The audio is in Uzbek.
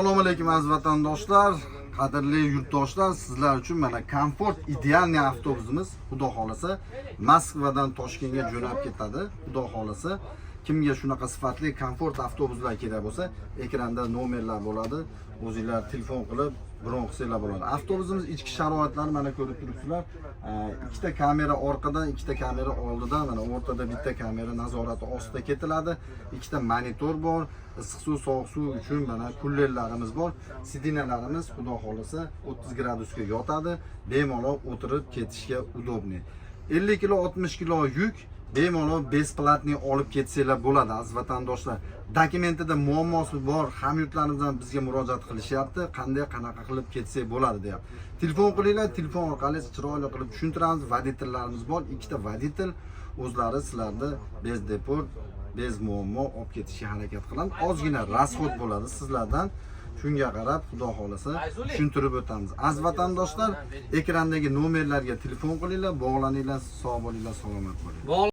Assalomu alaykum, aziz vatandoshlar, qadrli yurtdoshlar. Sizlar uchun mana комфорт идеальный avtobusimiz, xudo xolasa, Moskvadan Toshkentga jo'nab ketadi. Xudo xolasa, kimga shunaqa sifatli комфорт avtobuslar kerak bo'lsa, ekranda nomerlar bo'ladi. O'zinglar telefon qilib bron qilsanglar bo'ladi. Avtobusimiz ichki sharoitlari mana ko'rib turibsizlar. Ikkita kamera orqadan, ikkita kamera oldidan, mana o'rtada bitta kamera nazorati ostida ketiladi. Ikkita monitor bor, issiq suv, sovuq suv uchun mana кулер larimiz bor. Сиденья larimiz, xudo xolasa, 30 gradusga yotadi. Bemalol o'tirib ketishga удобный. 50 kilo, 60 kilo yuk bemalol бесплатный olib ketsanglar bo'ladi, aziz vatandoshlar. Dokumentida muammosi bor hamyurtlarimizdan bizga murojaat qilishyapti. Qanday, qanaqa qilib ketsak bo'ladi, deyapti. Telefon qilinglar, telefon orqali chiroyli qilib tushuntiramiz. Водитель larimiz bor, ikkita водитель o'zlari sizlarni без депорт, без muammo olib ketishga harakat qilamiz. Ozgina расход bo'ladi sizlardan. Shunga qarab, xudo xolasa, tushuntirib o'tamiz. Aziz vatandoshlar, ekrandagi nomerlarga telefon qilinglar, bog'laninglar, sog' bo'linglar, salomat bo'linglar.